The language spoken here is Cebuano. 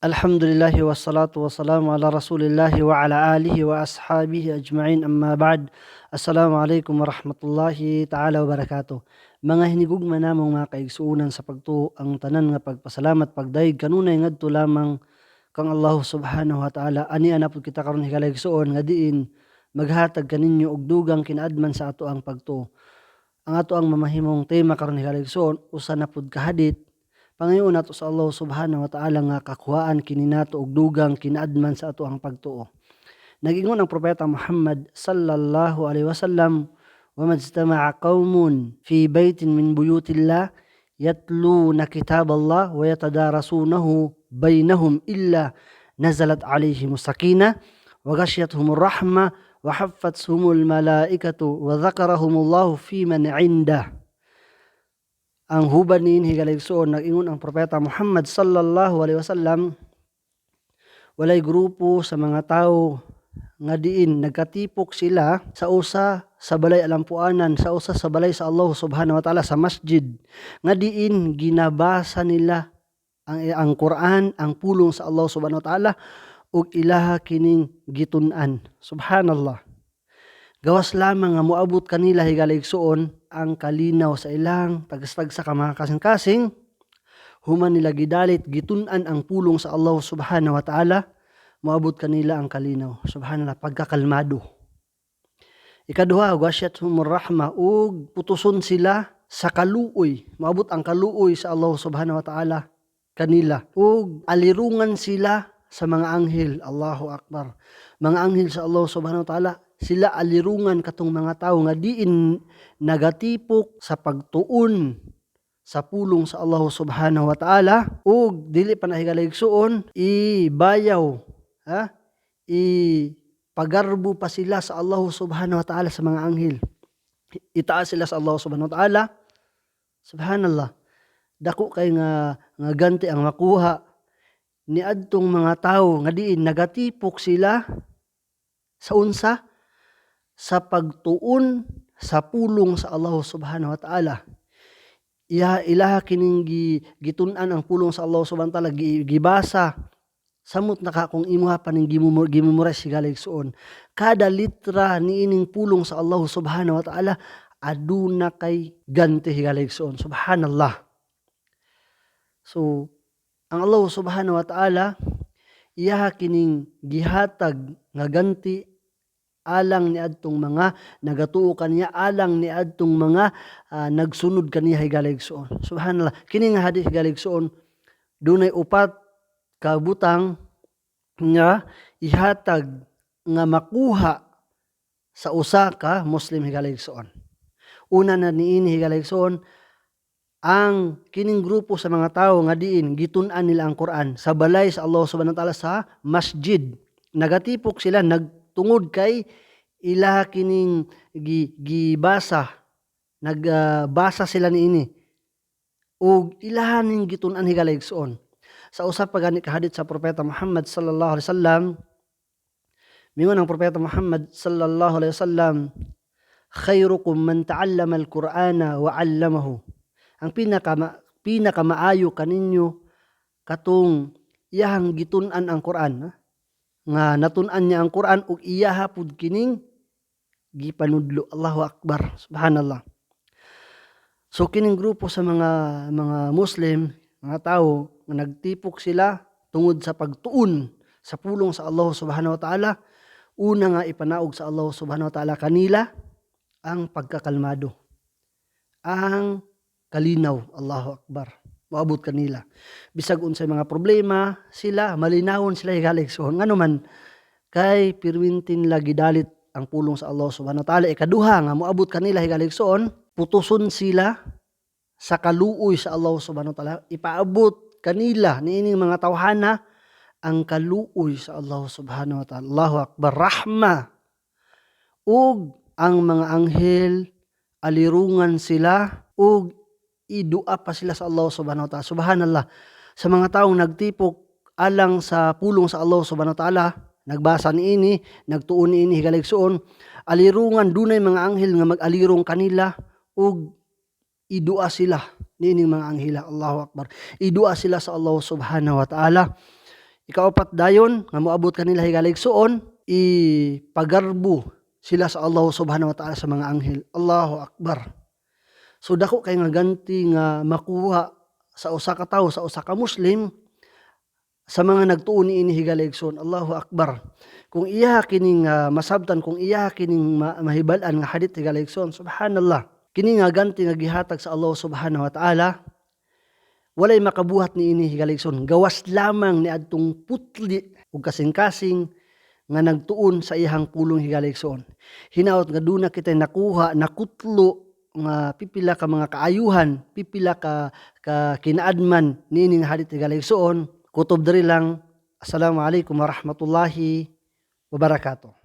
Alhamdulillah wassalatu wassalamu ala rasulillahi wa ala alihi wa ashabihi ajma'in, amma ba'd. Assalamu alaikum warahmatullahi ta'ala wabarakatuh. Mga hinigugma namong mga kaigsuonan sa pagtuo, ang tanan nga pagpasalamat, pagdayeg kanunay ngadto lamang kang Allah subhanahu wa ta'ala. Ani ana pud kita karon, higala igsuon, nga diin maghatag kaninyo og dugang kinaadman sa ato ang pagtuo. Ang ato ang mamahimong tema karon, higala igsuon, usa na pud ka hadith. Pangayoon nato sa Allah subhanahu wa ta'ala nga kakuhaan kini nato og dugang kinaadman sa ato ang pagtuo. Nagingon ang propeta Muhammad sallallahu alaihi wasallam, "Wa majtama'a qaumun fi baitin min buyutillah yatluna kitab Allah wa yatadarasunahu bainahum illa nazalat alaihim sakinah wa ghashiyatuhum rahmah wa haffathumul malaikatu wa dhakarahumullahu fi man 'indah." Ang huban niini, higala igsuon, nag-ingon ang propeta Muhammad sallallahu alaihi wasallam, walay grupo sa mga tao nga diin nagkatipok sila sa usa sa balay alampuanan, sa usa sa balay sa Allah subhanahu wa ta'ala, sa masjid, nga diin ginabasa nila ang Quran, ang pulong sa Allah subhanahu wa ta'ala, ug ilaha kining gitun-an. Subhanallah. Gawas lamang nga moabot kanila, higala igsuon, ang kalinaw sa ilang tagsa-tagsa ka mga kasing-kasing human nila gidalit gitun-an ang pulong sa Allah subhanahu wa ta'ala, moabot kanila ang kalinaw. Subhanallah, pagkakalmado. Ikaduha, ghashiyatuhumur rahma, ug putuson sila sa kaluoy. Moabot ang kaluoy sa Allah subhanahu wa ta'ala kanila ug alirungan sila sa mga anghel. Allahu akbar. Mga anghel sa Allah subhanahu wa ta'ala sila alirungan katong mga tawo nga diin nagatipok sa pagtuon sa pulong sa Allah subhanahu wa ta'ala. Ug dili pa na, higala igsuon, ibayaw, ha, i pagarbo pa sila sa Allah subhanahu wa ta'ala sa mga anghel. Itaas sila sa Allah subhanahu wa ta'ala. Subhanallah, dako kay nga ganti ang makuha niadtong mga tawo nga diin nagatipok sila sa unsa? Sa pagtuon sa pulong sa Allah subhanahu wa ta'ala. Iya ilaha kining gitun-an ang pulong sa Allah subhanahu wa ta'ala, gibasa. Samot na ka kung imuha pa ning gimemorize, higala igsuon. Kada litra niining pulong sa Allah subhanahu wa ta'ala aduna kay ganti, higala igsuon. Subhanallah. So ang Allah subhanahu wa ta'ala iyaha kining gihatag nga ganti alang niadtong mga nagatuo kaniya, alang niadtong mga nagsunod kaniya, higala igsuon. Subhanallah. Kini nga hadith, higala igsuon, dunay upat ka butang nga ihatag nga makuha sa usa ka Muslim, higala igsuon. Una na niini, higala igsuon, ang kining grupo sa mga tawo nga diin gitun-an nila ang Quran sa balay sa Allah subhanahu wa ta'ala, sa masjid. Nagatipok sila nagtungod kay ilaha kining gibasa, nagbasa sila niini ug ilaha ning gitun-an, higala igsuon. Sa usa pa gani ka hadith sa propeta Muhammad sallallahu alaihi wasallam, mingon ang propeta Muhammad sallallahu alaihi wasallam, "Khairukum man ta'allama al-Qur'ana wa 'allamahu." Ang pinakamaayo kaninyo katong iyahang gitun-an ang Quran, ha? Nga natun-an niya ang Quran ug iyaha pud kining gipanudlo. Allahu akbar. Subhanallah. So kining grupo sa mga Muslim, mga tawo nga nagtipok sila tungod sa pagtuon sa pulong sa Allah subhanahu wa ta'ala, una nga ipanaog sa Allah subhanahu wa ta'ala kanila ang pagkakalmado. Ang kalinaw. Allahu akbar. Moabot kanila. Bisag unsay mga problema, sila malinawon sila, higala igsoon. Ngano man kay pirmintin lagi dalit ang pulong sa Allah subhanahu wa ta'ala. Ikaduha nga moabot kanila, higala igsoon, putuson sila sa kaluoy sa Allah subhanahu wa ta'ala. Ipaabot kanila niining mga tawhana ang kaluoy sa Allah subhanahu wa ta'ala. Allahu akbar. Rahma. Ug ang mga anghel alirungan sila ug idua pa sila sa Allah subhanahu wa ta'ala. Subhanallah. Sa mga taong nagtipok alang sa pulong sa Allah subhanahu wa ta'ala, nagbasa niini, nagtuon niini, higala igsuon, alirungan, dunay mga anghel nga mag-alirong kanila ug idua sila niining mga anghela. Allahu akbar. Idua sila sa Allah subhanahu wa ta'ala. Ikaapat dayon nga moabot kanila, higala igsuon, ipagarbo sila sa Allah Subhanahu wa Ta'ala sa mga anghel. Allahu Akbar. So dako kay nga ganti nga makuha sa usa ka tawo, sa usa ka Muslim, sa mga nagtuo niini, higala igsoon. Allahu Akbar. Kung iya kining masabtan, kung iya kining mahibal-an nga hadith, higala igsoon, subhanallah. Kini nga ganti nga gihatag sa Allah Subhanahu wa Ta'ala, walay makabuhat niini, higala igsoon, gawas lamang ni adtong putli ug kasing-kasing nga nagtuon sa iyang pulong, higala igsoon. Hinaot nga duna kita nakuha, nakutlo nga pipila ka mga kaayuhan, pipila ka kinaadman niini nga hadith, higala igsoon. Kutob diri lang. Assalamualaikum warahmatullahi wabarakatuh.